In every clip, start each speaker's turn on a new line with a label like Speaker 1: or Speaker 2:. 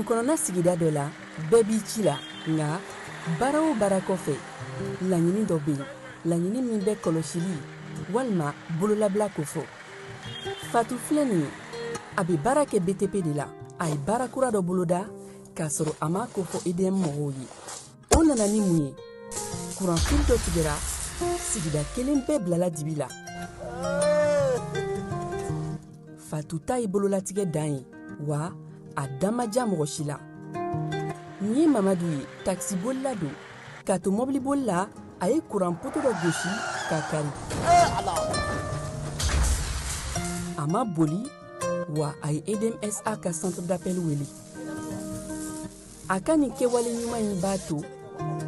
Speaker 1: Dugukɔnɔna sigida dɔ la, bɛɛ b'i ci la, nka baara o baara kɔfɛ, laɲini dɔ bɛ yen, laɲini min bɛ kɔlɔsili walima bololabila kofɔ. Fatu filɛ nin ye, a bɛ baara kɛ BTP de la. A ye baara kura dɔ boloda k'a sɔrɔ a m'a kofɔ EDM mɔgɔw ye. O nana ni mun ye? Kuranfili dɔ tigɛra, sigida kelen bɛɛ bilala dibi la. Fatu ta ye bololatigɛ dan ye, wa a da ma diya mɔgɔ si la. Nin ye Mamadu ye, takisibolila don. K'a to mɔbiliboli la, a ye kuran poto dɔ gosi k'a kari. A ma boli, wa a ye EDMSA ka centre d'appel wele. A ka nin kɛwale ɲuman in b'a to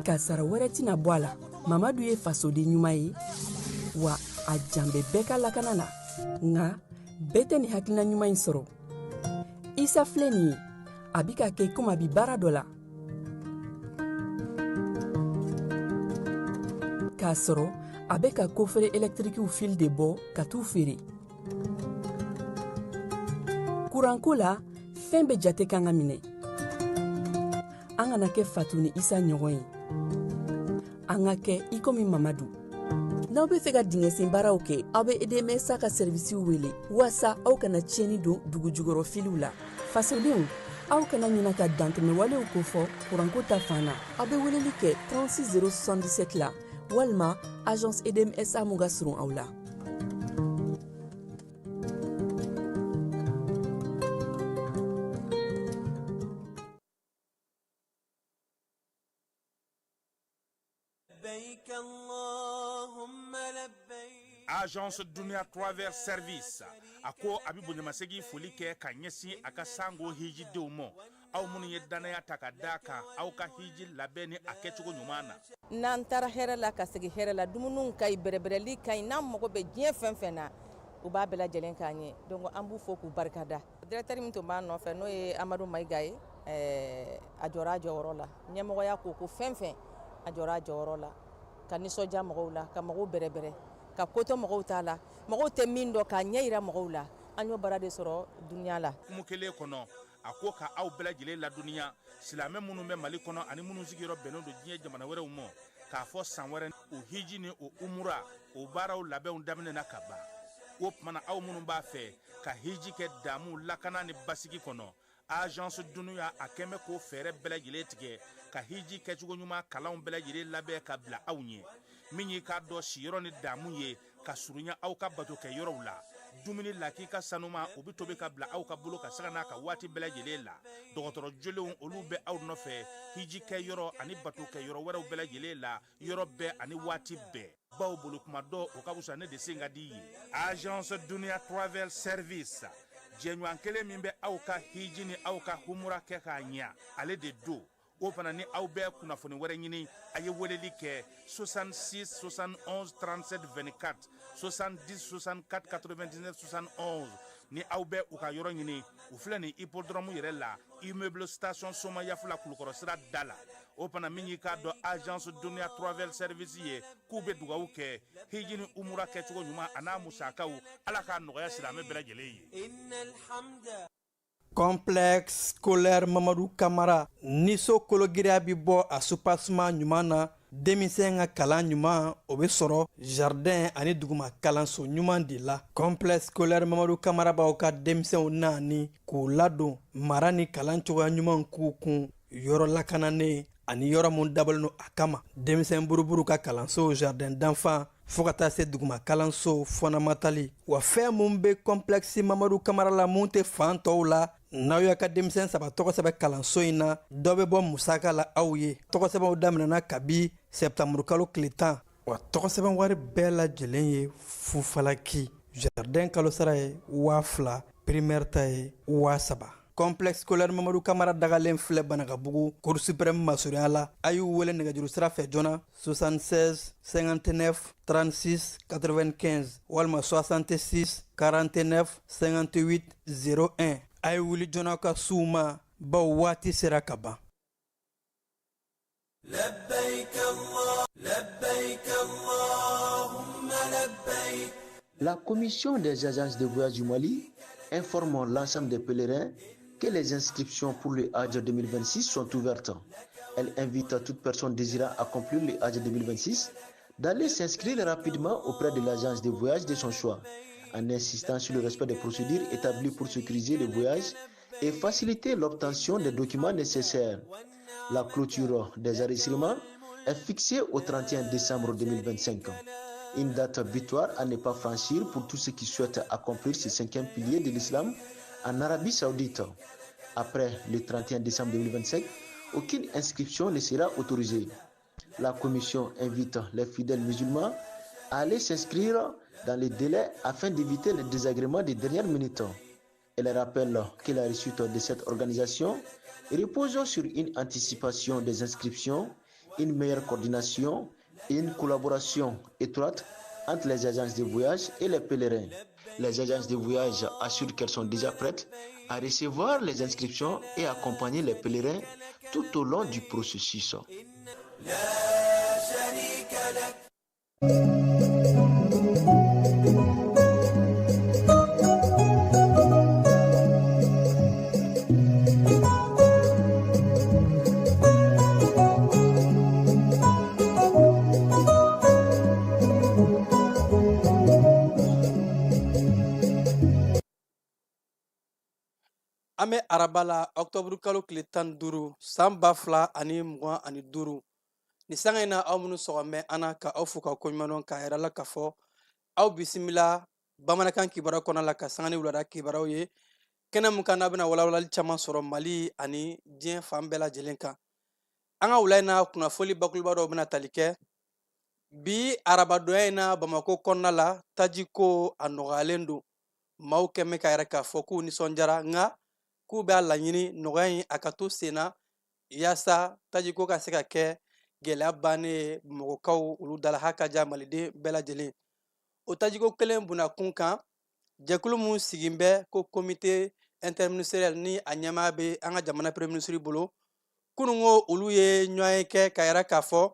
Speaker 1: kasara wɛrɛ tɛna bɔ a la. Mamadu ye fasoden ɲuman ye, wa a jan bɛ bɛɛ ka lakana na. Nka bɛɛ tɛ nin hakilina ɲuman in sɔrɔ. Isa filɛ nin ye, a bɛ ka kɛ komi a bɛ baara dɔ la, k'a sɔrɔ a bɛ ka kofere ɛlɛtirikiw fil de bɔ ka t'u feere. Kuranko la, fɛn bɛɛ jate kan ka minɛ. An kana kɛ Fatu ni Isa ɲɔgɔn ye, an ka kɛ i komi Mamadu. N'aw bɛ fɛ ka dingɛsen baaraw kɛ, aw bɛ EDMSA ka sɛrivisiw wele waasa aw kana tiɲɛni don dugu jukɔrɔ filiw la. Fasodenw, aw kana ɲina ka dantɛmɛwalew kofɔ kuranko ta fan na. Aw bɛ weleli kɛ 36 077 la walima agence EDMSA mun ka surun aw la.
Speaker 2: Agence Dunia Travel Service a ko a bɛ bonyamasegin foli kɛ ka ɲɛsin a ka sango hijidenw ma, aw minnu ye dannaya ta ka d'a kan aw ka hiji labɛn ni a kɛcogo ɲuman na.
Speaker 3: N'an taara hɛrɛ la ka segin hɛrɛ la, dumuniw ka ɲi, bɛrɛbɛrɛli ka ɲi, n'an mago bɛ diɲɛ fɛn fɛn na, u b'a bɛɛ lajɛlen k'an ye. Donc an b'u fo k'u barikada. Directeur min tun b'a nɔfɛ, n'o ye Amadu Mayiga ye, a jɔra a jɔyɔrɔ la. Ɲɛmɔgɔya ko ko fɛn fɛn, a jɔra a jɔyɔrɔ la, ka nisɔndiya mɔgɔw la, ka mɔgɔw bɛrɛbɛrɛ, ka ko to mɔgɔw ta la, mɔgɔw tɛ min dɔn k'a ɲɛ yira mɔgɔw la. An y'o baara de sɔrɔ Dunia la.
Speaker 2: Hukumu kelen kɔnɔ, a ko ka aw bɛɛ lajɛlen ladɔnniya, silamɛ minnu bɛ Mali kɔnɔ ani minnu sigiyɔrɔ bɛnnen don diɲɛ jamana wɛrɛw ma, k'a fɔ san wɛrɛ o hiji ni o umura o baaraw labɛnw daminɛna ka ban. O tuma na, aw minnu b'a fɛ ka hiji kɛ damu, lakana ni basigi kɔnɔ, Agence Dunia a kɛn bɛ k'o fɛɛrɛ bɛɛ lajɛlen tigɛ ka hiji kɛcogo ɲuman kalanw bɛɛ lajɛlen labɛn ka bila aw ɲɛ. Min y'i k'a dɔn siyɔrɔ ni damu ye ka surunya aw ka bato kɛ yɔrɔw la, dumuni lakika sanuma o bɛ tobi ka bila aw ka bolo ka sanga n'a ka waati bɛɛ lajɛlen la. Dɔgɔtɔrɔ jolenw olu bɛ aw nɔfɛ hiji kɛ yɔrɔ ani bato kɛ yɔrɔ wɛrɛw bɛɛ lajɛlen la, yɔrɔ bɛɛ ani waati bɛɛ. Baw bolo kuma dɔ o ka fisa ne de sen ka di ye. Agence Dunia Travel Service, jɛɲɔgɔn kelen min bɛ aw ka hiji ni aw ka humura kɛ k'a ɲɛ, ale de don. O fana ni aw bɛ kunnafoni wɛrɛ ɲini, a ye weleli kɛ 66 71 37 24, 70 64 99 71. Ni aw bɛ u ka yɔrɔ ɲini, u filɛ nin hippodrome yɛrɛ la, immeuble station Somayafula, Kulukɔrɔ sira da la. O fana min y'i k'a dɔn Agence Dunia Travel Service ye, k'u bɛ dugawu kɛ hiji ni umura kɛcogo ɲuman a n'a musakaw, Ala k'a nɔgɔya silamɛ bɛɛ lajɛlen ye.
Speaker 4: Complexe scolaire Mamadu Kamara ni so kologiriya bɛ bɔ a soubassement ɲuman na, denmisɛn ka kalan ɲuman o bɛ sɔrɔ jardin ani duguma kalanso ɲuman de la. Complexe scolaire Mamadu Kamara b'aw ka denmisɛnw naani k'u ladon mara ni kalan cogoya ɲuman k'u kun yɔrɔ lakananen ani yɔrɔ mun dabɔlen don a kama. Denmisɛn buruburu ka kalanso, jardin d'enfants, fo ka taa se duguma kalanso fondamental. Wa fɛn mun bɛ complexe Mamadu Kamara la mun tɛ fan tɔw la, n'aw y'a ka denmisɛn saba tɔgɔ sɛbɛn kalanso in na, dɔ bɛ bɔ musaka la aw ye. Tɔgɔ sɛbɛnw daminɛna kabi sɛptanburukalo tile 10. Wa tɔgɔ sɛbɛn wari bɛɛ lajɛlen ye fufalaki. Jardin kalosara ye 2000, primaire ta ye 3000. Complexe scolaire Mamadu Kamara dagalen filɛ Banakabugu, Cour suprême masurunya la. A y'u wele nɛgɛjuru sira fɛ joona 76 59 36 95 walima 66 49 58 01. A ye wuli joona ka s'u ma, baw waati sera ka ban.
Speaker 5: La commission des agences de voyage du Mali informe l'ensemble des pèlerins que les inscriptions pour le Hajj 2026 sont ouvertes. Elle invite toute personne désirant accomplir le Hajj 2026 d'aller s'inscrire rapidement auprès de l'agence de voyage de son choix, en insistant sur le respect des procédures établies pour sécuriser le voyage et faciliter l'obtention des documents nécessaires. La clôture des enregistrements est fixée au 31 décembre 2025. Une date butoir à ne pas franchir pour tous ceux qui souhaitent accomplir ce cinquième pilier de l'islam en Arabie Saoudite. Après le 31 décembre 2025, aucune inscription ne sera autorisée. La commission invite les fidèles musulmans à aller s'inscrire dans les délais afin d'éviter les désagréments des dernières minutes. Elle rappelle que la réussite de cette organisation repose sur une anticipation des inscriptions, une meilleure coordination et une collaboration étroite entre les agences de voyage et les pèlerins. Les agences de voyage assurent qu'elles sont déjà prêtes à recevoir les inscriptions et accompagner les pèlerins tout au long du processus.
Speaker 4: An bɛ araba la, ɔktɔburu kalo tile 15, san 2025. Nin sanga in na, aw minnu sɔgɔmɛ an na, ka aw fo ka koɲuman k'a yɛrɛ la k'a fɔ aw bisimila bamanankan kibaruya kɔnɔ la, ka sanga ni wulada kibaruyaw ye, kɛnɛ mun kan n'a bɛna walawalali caman sɔrɔ Mali ani diɲɛ fan bɛɛ lajɛlen kan. An ka wula in na, kunnafoli bakuruba dɔw bɛna tali kɛ bi arabadonya in na. Bamako kɔnɔna la, tajiko a nɔgɔyalen don. Maaw kɛmɛ ka yɛrɛ k'a fɔ k'u nisɔndiyara, nka k'u b'a laɲini nɔgɔya in a ka to sen na, yaasa tajiko ka se ka kɛ gɛlɛya bannen ye bamakɔkaw olu dala ha ka diya maliden bɛɛ lajɛlen. O tajiko kelen bunakun kan, jɛkulu mun sigin bɛ ko comité interministériel, ni a ɲɛmaa bɛ an ka jamana premier ministre bolo, kununko olu ye ɲɔgɔn ye kɛ ka yɛrɛ k'a fɔ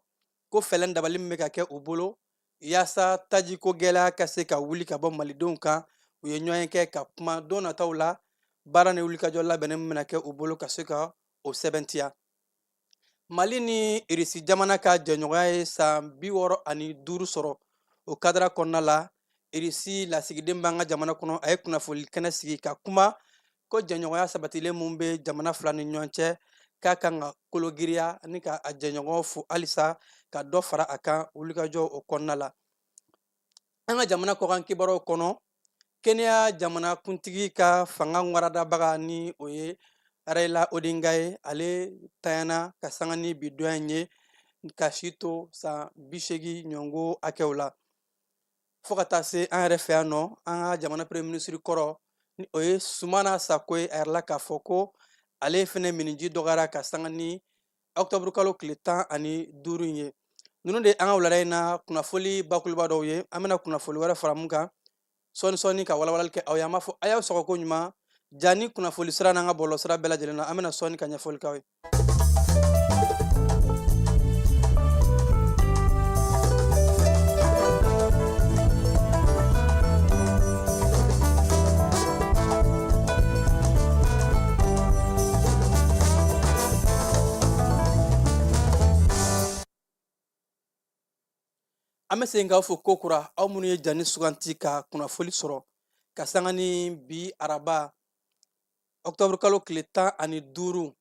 Speaker 4: ko fɛlɛn dabali min bɛ ka kɛ u bolo yaasa tajiko gɛlɛya ka se ka wuli ka bɔ malidenw kan. U ye ɲɔgɔn ye kɛ ka kuma don nataw la, baara ni wulikajɔ labɛnnen min bɛna kɛ u bolo ka se ka o sɛbɛntiya. Mali ni Irisi jamana ka jɛɲɔgɔnya ye san 65 sɔrɔ. O kadara kɔnɔna la, Irisi lasigiden b'an ka jamana kɔnɔ, a ye kunnafoni kɛnɛ sigi ka kuma ko jɛɲɔgɔnya sabatilen mun bɛ jamana fila ni ɲɔgɔn cɛ, k'a kan ka kologiriya ani ka a jɛɲɔgɔn fo halisa ka dɔ fara a kan wulikajɔ o kɔnɔna la. An ka jamana kɔkan kibaruyaw kɔnɔ, Kenya jamana kuntigi ka fanga ŋwaradabaga, ni o ye Raila Odinga ye, ale tanyana ka sanga ni bi donya in ye, ka si to san 80 ɲɔgɔnko hakɛw la. Fo ka taa se an yɛrɛ fɛ yan nɔ, an ka jamana premier ministre kɔrɔ, ni o ye Sumana Sako ye, a yɛrɛ la k'a fɔ ko ale fɛnɛ miniji dɔgɔyara ka sanga ni ɔktɔburu kalo tile 15 in ye. Ninnu de an ka wulada in na kunnafoli bakuruba dɔw ye. An bɛna kunnafoli wɛrɛ fara mun kan sɔɔni sɔɔni ka walawalali kɛ aw ye. An b'a fɔ a y'aw sɔgɔ ko ɲuman ja ni kunnafoli sira n'an ka bɔlɔlɔ sira bɛɛ lajɛlen na. An bɛna sɔɔni ka ɲɛfɔli k'aw ye. An bɛ segin k'aw fo ko kura, aw minnu ye jani suganti ka kunnafoli sɔrɔ ka sanga ni bi araba ɔktɔburu kalo tile 15.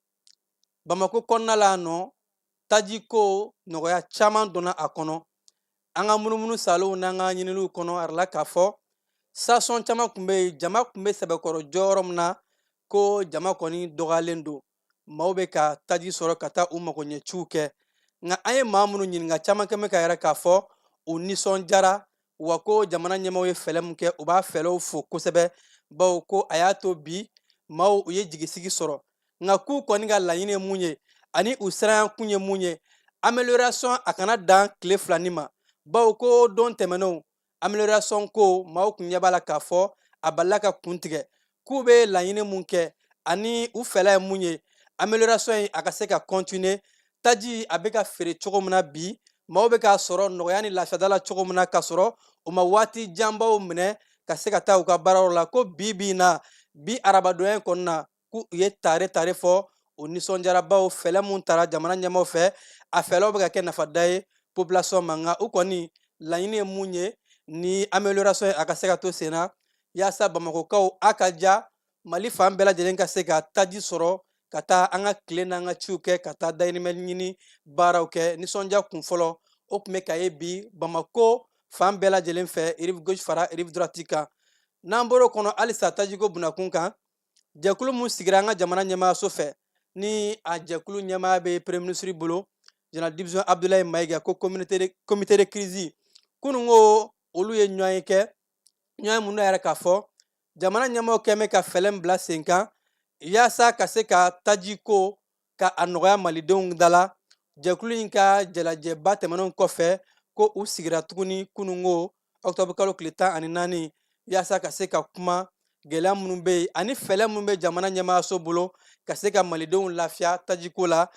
Speaker 4: Bamako kɔnɔna la nɔ, tajiko nɔgɔya caman donna a kɔnɔ. An ka munumunu salow n'an ka ɲininiw kɔnɔ, a yirala k'a fɔ sasɔn caman tun bɛ yen, jama tun bɛ sɛbɛkɔrɔ jɔyɔrɔ min na, ko jama kɔni dɔgɔyalen don, maaw bɛ ka taji sɔrɔ ka taa u magoɲɛciw kɛ. Nka an ye maa minnu ɲininka, caman kɛmɛ ka yɛrɛ k'a fɔ u nisɔndiyara, wa ko jamana ɲɛmaaw ye fɛɛrɛ min kɛ, u b'a fɛɛrɛw fo kosɛbɛ, bawo ko a y'a to bi maaw u ye jigisigi sɔrɔ. Nka k'u kɔni ka laɲini ye mun ye ani u siranya kun ye mun ye, amélioration a kana dan tile fila nin ma, bawo ko don tɛmɛnenw amélioration ko maaw kun ɲɛ b'a la k'a fɔ a balila ka kun tigɛ. K'u bɛ laɲini mun kɛ ani u fɛla ye mun ye, amélioration in a ka se ka continuer. Taji a bɛ ka feere cogo min na bi, maaw bɛ k'a sɔrɔ nɔgɔya ni lafiyada la cogo min na, k'a sɔrɔ u ma waati janbaw minɛ ka se ka taa u ka baarayɔrɔ la, ko bi bi in na, bi arabadonya in kɔni na. K'u ye tare tare fɔ, u nisɔndiyara, bawo fɛɛrɛ mun tara jamana ɲɛmaaw fɛ, a fɛɛrɛw bɛ ka kɛ nafada ye population ma. Nka u kɔni laɲini ye mun ye ni amélioration ye, a ka se ka to sen na yaasa Bamakokaw a ka ja, Mali fan bɛɛ lajɛlen ka se ka taji sɔrɔ ka taa an ka tile n'an ka ciw kɛ, ka taa dayirimɛ ɲini baaraw kɛ. Nisɔndiya kun fɔlɔ, o tun bɛ ka ye bi Bamako fan bɛɛ lajɛlen fɛ, rive gauche fara rive droite kan. N'an bɔr'o kɔnɔ, halisa tajiko bunakun kan, jɛkulu mun sigira an ka jamana ɲɛmaayaso fɛ, ni a jɛkulu ɲɛmaaya bɛ premier ministre bolo, général division Abdoulaye Mayiga, ko comité de crise, kunun ko olu ye ɲɔgɔn ye kɛ, ɲɔgɔn ye mun yɛrɛ k'a fɔ jamana ɲɛmaaw kɛn bɛ ka fɛɛrɛ min bila sen kan yaasa ka se ka tajiko ka a nɔgɔya malidenw da la. Jɛkulu in ka jalajɛba tɛmɛnenw kɔfɛ, ko u sigira tuguni kunungo ɔkutɔburu kalo tile 14 yaasa ka se ka kuma gɛlɛya minnu bɛ yen ani fɛɛrɛ minnu bɛ jamana ɲɛmaayaso bolo ka se ka malidenw lafiya tajiko la,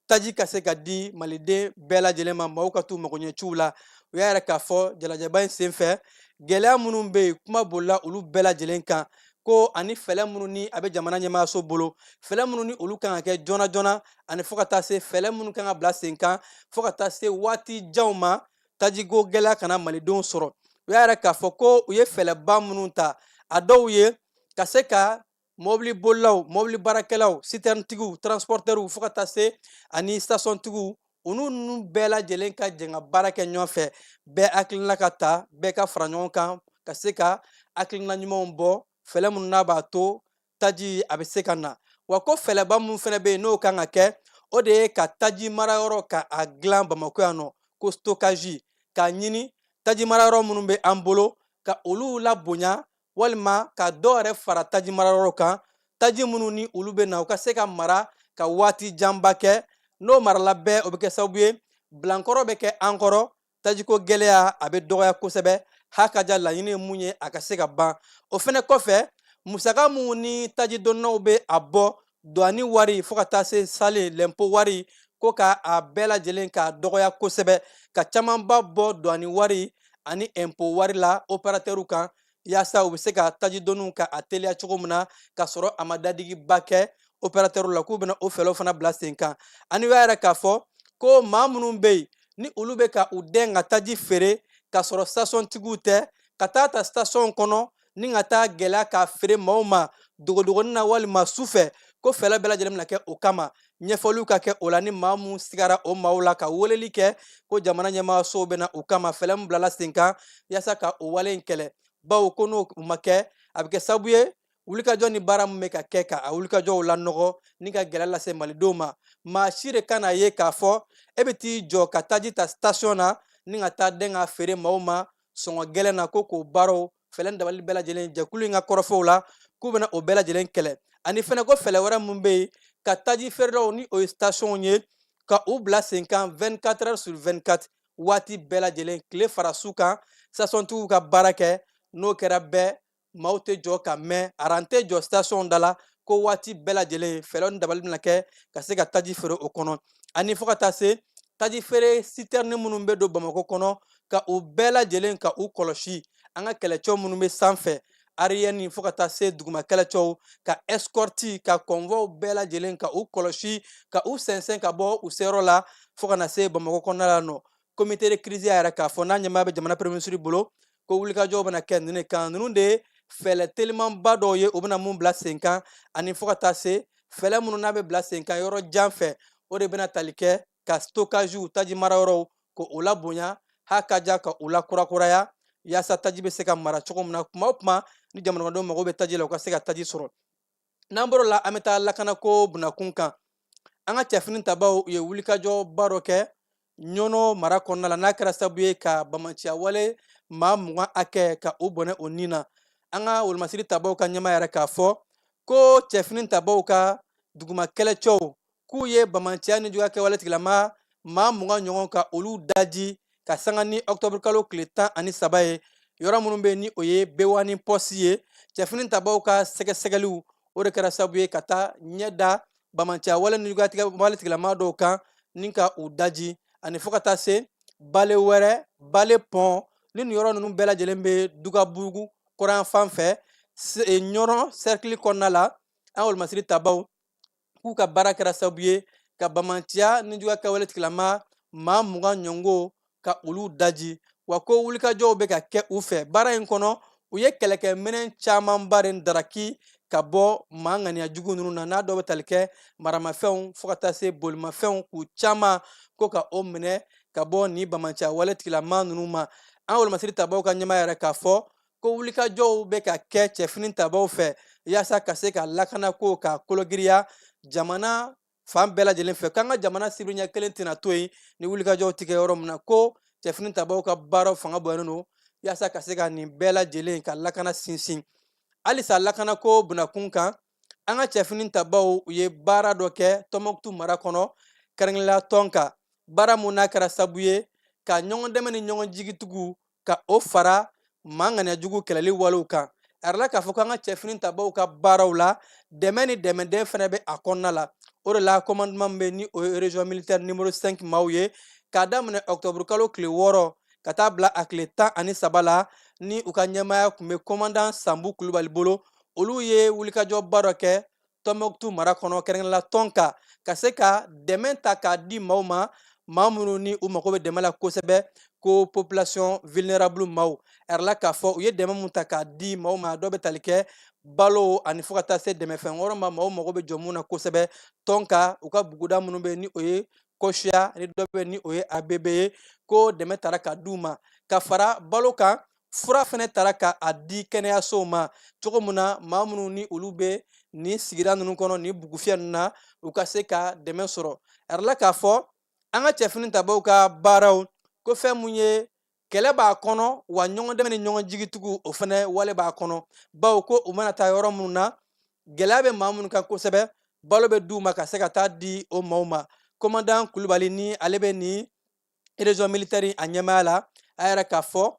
Speaker 4: taji ka se ka di maliden bɛɛ lajɛlen ma, maaw ka t'u magoɲɛciw la. U y'a yɛrɛ k'a fɔ jalajɛba in senfɛ, gɛlɛya minnu bɛ yen, kuma bolila olu bɛɛ lajɛlen kan, ko ani fɛɛrɛ minnu ni a bɛ jamana ɲɛmaayaso bolo, fɛɛrɛ minnu ni olu kan ka kɛ joona joona, ani fo ka taa se fɛɛrɛ minnu kan ka bila sen kan fo ka taa se waati janw ma, tajiko gɛlɛya kana malidenw sɔrɔ. U y'a yɛrɛ k'a fɔ ko u ye fɛɛrɛba minnu ta, a dɔw ye ka se ka mɔbili bolilaw, mɔbili baarakɛlaw, sitɛrɛntigiw, transportɛriw, fo ka taa se ani stasɔntigiw, olu ninnu bɛɛ lajɛlen ka jɛ ka baara kɛ ɲɔgɔn fɛ, bɛɛ hakilina ka ta, bɛɛ ka fara ɲɔgɔn kan ka se ka hakilina ɲumanw bɔ, fɛɛrɛ minnu n'a b'a to taji a bɛ se ka na. Wa ko fɛɛrɛba minnu fana bɛ yen n'o kan ka kɛ, o de ye ka taji marayɔrɔ ka a dilan Bamakɔ yan nɔ, ko stockage, k'a ɲini taji marayɔrɔ minnu bɛ an bolo ka olu labonya, walima ka dɔ yɛrɛ fara taji marayɔrɔ kan, taji minnu ni olu bɛ na, u ka se ka mara ka waati janba kɛ. N'o marala bɛɛ, o bɛ kɛ sababu ye bilankɔrɔ bɛ kɛ an kɔrɔ, tajiko gɛlɛya a bɛ dɔgɔya kosɛbɛ. Ha ka ja, laɲini ye mun ye, a ka se ka ban. O fɛnɛ kɔfɛ, musaka minnu ni taji donnaw bɛ a bɔ, douane wari fo ka taa se sale lɛnpo wari, ko ka a bɛɛ lajɛlen k'a dɔgɔya kosɛbɛ, ka camanba bɔ douane wari ani ɛnpo wari la opérateurw kan, yaasa u bɛ se ka taji doniw ka a teliya cogo min na, ka sɔrɔ a ma dadigiba kɛ opérateurw la. K'u bɛna o fɛɛrɛw fana bila sen kan. Ani u y'a yɛrɛ k'a fɔ ko maa minnu bɛ yen ni olu bɛ ka u dɛn ka taji feere ka sɔrɔ stasɔntigiw tɛ, ka taa ta stasɔn kɔnɔ ni ka taa gɛlɛya k'a feere maaw ma dogodogonin na walima su fɛ, ko fɛɛrɛ bɛɛ lajɛlen bɛna kɛ o kama, ɲɛfɔliw ka kɛ o la. Ni maa mun sigara o maaw la, ka weleli kɛ ko jamana ɲɛmaayasow bɛna u kama, fɛɛrɛ min bilala sen kan yaasa ka o wale in kɛlɛ, bawo ko n'o ma kɛ, a bɛ kɛ sababu ye wulikajɔ ni baara min bɛ ka kɛ, ka a wulikajɔw lanɔgɔ ni ka gɛlɛya lase malidenw ma. Maa si de kana ye k'a fɔ e bɛ t'i jɔ ka taji ta station na ni ka taa dɛn ka feere maaw ma sɔngɔ gɛlɛn na, ko k'o baaraw fɛɛrɛ dabali bɛɛ lajɛlen, jɛkulu in ka kɔrɔfɔw la, k'u bɛna o bɛɛ lajɛlen kɛlɛ. Ani fɛnɛ ko fɛɛrɛ wɛrɛ mun bɛ yen, ka taji feerelaw ni o ye station ye, ka u bila sen kan 24 heures sur 24, waati bɛɛ lajɛlen, tile fara su kan, stationtigiw ka baara kɛ. N'o kɛra bɛɛ, maaw tɛ jɔ ka mɛn, rang tɛ jɔ station da la, ko waati bɛɛ lajɛlen fɛɛrɛ ni dabali bɛna kɛ ka se ka taji feere o kɔnɔ. Ani fo ka taa se taji feere citerne minnu bɛ don Bamakɔ kɔnɔ, ka u bɛɛ lajɛlen ka u kɔlɔsi, an ka kɛlɛcɛw minnu bɛ sanfɛ aérienne fo ka taa se duguma kɛlɛcɛw, ka escorte, ka convoi bɛɛ lajɛlen ka u kɔlɔsi, ka u sɛnsɛn ka bɔ u seyɔrɔ la fo ka na se Bamakɔ kɔnɔna la nɔ. Comité de crise y'a yɛrɛ k'a fɔ n'a ɲɛmaa bɛ jamana premier ministre bolo, ko wulikajɔw bɛna kɛ ninnu de kan. Ninnu de ye fɛɛrɛ telimanba dɔw ye, u bɛna mun bila sen kan, ani fo ka taa se fɛɛrɛ minnu n'a bɛ bila sen kan yɔrɔ jan fɛ, o de bɛna tali kɛ ka stockage, taji marayɔrɔw, ko o labonya, ha ka ja ka u lakurakuraya, yaasa taji bɛ se ka mara cogo min na, kuma o kuma ni jamanadenw mago bɛ taji la, u ka se ka taji sɔrɔ. N'an bɔr'o la, an bɛ taa lakanako bunakun kan. An ka cɛfini tabaw u ye wulikajɔba dɔ kɛ Ɲɔnɔ mara kɔnɔna la, n'a kɛra sababu ye ka bamaciya wale maa 20 hakɛ ka u bɔnɛ o ni na. An ka wolomasiri tabaw ka ɲɛmaa yɛrɛ k'a fɔ ko cɛfini tabaw ka duguma kɛlɛcɛw k'u ye bamaciya ni juguya kɛwale tigilama maa 20 ɲɔgɔn ka olu daji ka sanga ni ɔkutɔburu kalo tile 13 ye, yɔrɔ minnu bɛ ni o ye Bewani pɔsi ye. Cɛfini tabaw ka sɛgɛsɛgɛliw, o de kɛra sababu ye ka taa ɲɛ da bamaciya wale ni juguya wale tigilama dɔw kan ni ka u daji, ani fo ka taa se bale wɛrɛ, bale pɔn ni nin yɔrɔ ninnu bɛɛ lajɛlen bɛ Dugabugu kɔrɔn fan fɛ, Ɲɔnɔ sɛrikili kɔnɔna la. An wolomasiri tabaw k'u ka baara kɛra sababu ye ka bamanciya nijuguya kɛwale tigilama maa 20 ɲɔngo ka olu daji. Wa ko wulikajɔw bɛ ka kɛ u fɛ baara in kɔnɔ. U ye kɛlɛkɛminɛn camanba de daraki ka bɔ maa ŋaniya jugu ninnu na, n'a dɔw bɛ tali kɛ maramafɛnw fo ka taa se bolimafɛnw, k'u caman ko ka o minɛ ka bɔ nin bamanciya wale tigilama ninnu ma. An wolomasiri tabaw ka ɲɛmaa yɛrɛ k'a fɔ ko wulikajɔw bɛ ka kɛ cɛfini tabaw fɛ yaasa ka se ka lakanako ka kologiriya jamana fan bɛɛ lajɛlen fɛ, k'an ka jamana sibiriɲɛ kelen tɛna to yen ni wulikajɔw ti kɛ yɔrɔ min na. Ko cɛfini tabaw ka baaraw fanga bonyalen don yaasa ka se ka nin bɛɛ lajɛlen ka lakana sinsin. Halisa lakanako bunakun kan, an ka cɛfini tabaw u ye baara dɔ kɛ Tɔnbɔkutu mara kɔnɔ, kɛrɛnkɛrɛnnenya Tɔnka. Baara mun n'a kɛra sabu ye ka ɲɔgɔn dɛmɛ ni ɲɔgɔn jigitugu ka o fara maa ŋaniya jugu kɛlɛli walew kan. A yirala k'a fɔ k'an ka cɛfini tabaw ka baaraw la, dɛmɛ ni dɛmɛden fana bɛ a kɔnɔna la. O de la, commandement min bɛ ni o ye région militaire numéro 5 maaw ye, k'a daminɛ octobre kalo tile 6 ka taa bila a tile 13 la, ni u ka ɲɛmaaya tun bɛ commandant Sanbu Kulubali bolo, olu ye wulikajɔba dɔ kɛ Tɔnbɔkutu mara kɔnɔ, kɛrɛnkɛrɛnnenya Tɔnka, ka se ka dɛmɛ ta k'a di maaw ma, maa minnu ni u mago bɛ dɛmɛ la kosɛbɛ, ko population vulnérable maaw. A yirala k'a fɔ u ye dɛmɛ mun ta k'a di maaw ma, dɔw bɛ tali kɛ balo ani fo ka taa se dɛmɛfɛn wɛrɛ ma, maaw mago bɛ jɔ mun na kosɛbɛ Tɔnka, u ka buguda minnu bɛ ni o ye Kɔsuya ni dɔ bɛ ni o ye ABB ye, ko dɛmɛ tara ka d'u ma. Ka fara balo kan, fura fɛnɛ tara ka a di kɛnɛyasow ma, cogo min na maa minnu ni olu bɛ nin sigida ninnu kɔnɔ, nin bugufiyɛ ninnu na, u ka se ka dɛmɛ sɔrɔ. A yirala k'a fɔ an ka cɛfini tabaw ka baaraw, ko fɛn mun ye kɛlɛ b'a kɔnɔ, wa ɲɔgɔn dɛmɛ ni ɲɔgɔn jigitugu o fɛnɛ wale b'a kɔnɔ, bawo ko u mana taa yɔrɔ minnu na, gɛlɛya bɛ maa minnu kan kosɛbɛ, balo bɛ d'u ma ka se ka taa di o maaw ma. Commandant Kulubali ni ale bɛ nin région militaire a ɲɛmaaya la, a yɛrɛ k'a fɔ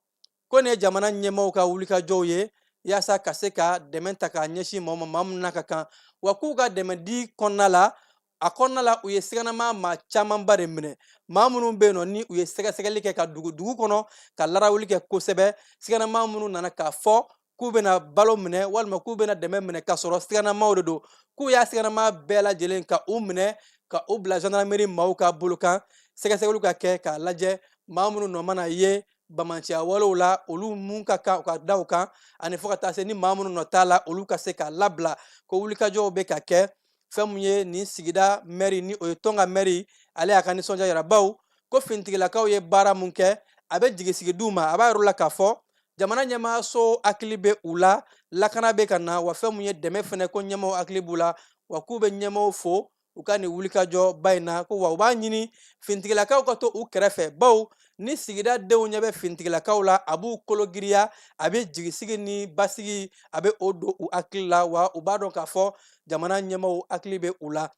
Speaker 4: ko nin ye jamana ɲɛmaaw ka wulikajɔw ye yaasa ka se ka dɛmɛ ta k'a ɲɛsin maaw ma, maa minnu n'a ka kan. Wa k'u ka dɛmɛ di kɔnɔna la, a kɔnɔna la, u ye siganama maa camanba de minɛ, maa minnu bɛ yen nɔ ni u ye sɛgɛsɛgɛli kɛ ka dugu dugu kɔnɔ ka larawuli kɛ kosɛbɛ. Siganama minnu nana k'a fɔ k'u bɛna balo minɛ walima k'u bɛna dɛmɛ minɛ k'a sɔrɔ siganamaw de don, k'u y'a siganama bɛɛ lajɛlen ka u minɛ ka u bila gendarmerie maaw ka bolo kan, sɛgɛsɛgɛliw ka kɛ k'a lajɛ maa minnu nɔ mana ye bamanciya walew la, olu mun ka kan u ka da u kan, ani fo ka taa se ni maa minnu nɔ t'a la, olu ka se k'a labila. Ko wulikajɔw bɛ ka kɛ. Fɛn mun ye nin sigida mɛri ni o ye Tɔnka mɛri, ale y'a ka nisɔndiya yira, bawo ko finitigilakaw ye baara mun kɛ, a bɛ jigisigi d'u ma. A b'a yir'u la k'a fɔ jamana ɲɛmaaso hakili bɛ u la, lakana bɛ ka na, wa fɛn mun ye dɛmɛ fɛnɛ, ko ɲɛmaaw hakili b'u la, wa k'u bɛ ɲɛmaaw fo u ka nin wulikajɔba in na. Ko wa u b'a ɲini finitigilakaw ka to u kɛrɛfɛ, bawo ni sigida denw ɲɛ bɛ finitigilakaw la, a b'u kolo giriya, a bɛ jigisigi ni basigi, a bɛ o don u hakili la, wa u b'a dɔn k'a fɔ jamana ɲɛmaaw hakili bɛ u la.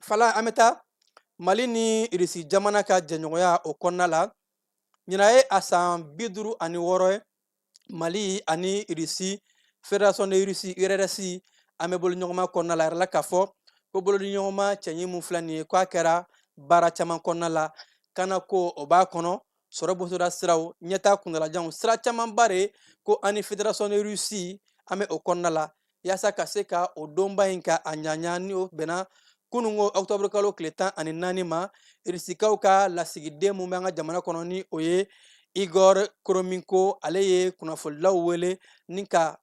Speaker 4: Fala, an bɛ taa Mali ni Irisi jamana ka jɛɲɔgɔnya o kɔnɔna la. Ɲinan ye a san 56 ye Mali ani Irisi, Fédération de Russie, URSS, an bɛ bolodiɲɔgɔnma kɔnɔna la. A yirala k'a fɔ ko bolodiɲɔgɔnma cɛɲi mun filɛ nin ye, k'a kɛra baara caman kɔnɔna la, kana ko o b'a kɔnɔ, sɔrɔ bosoda siraw, ɲɛtaa kuntalajanw, sira camanba de ko an ni Fédération de Russie an bɛ o kɔnɔna la, yaasa ka se ka o donba in ka a ɲaɲa ni o bɛnna kununko octobre kalo tile 14 ma. Irisikaw ka lasigiden mun bɛ an ka jamana kɔnɔ ni o ye Igor Korominko, ale ye kunnafonidilaw wele ni ka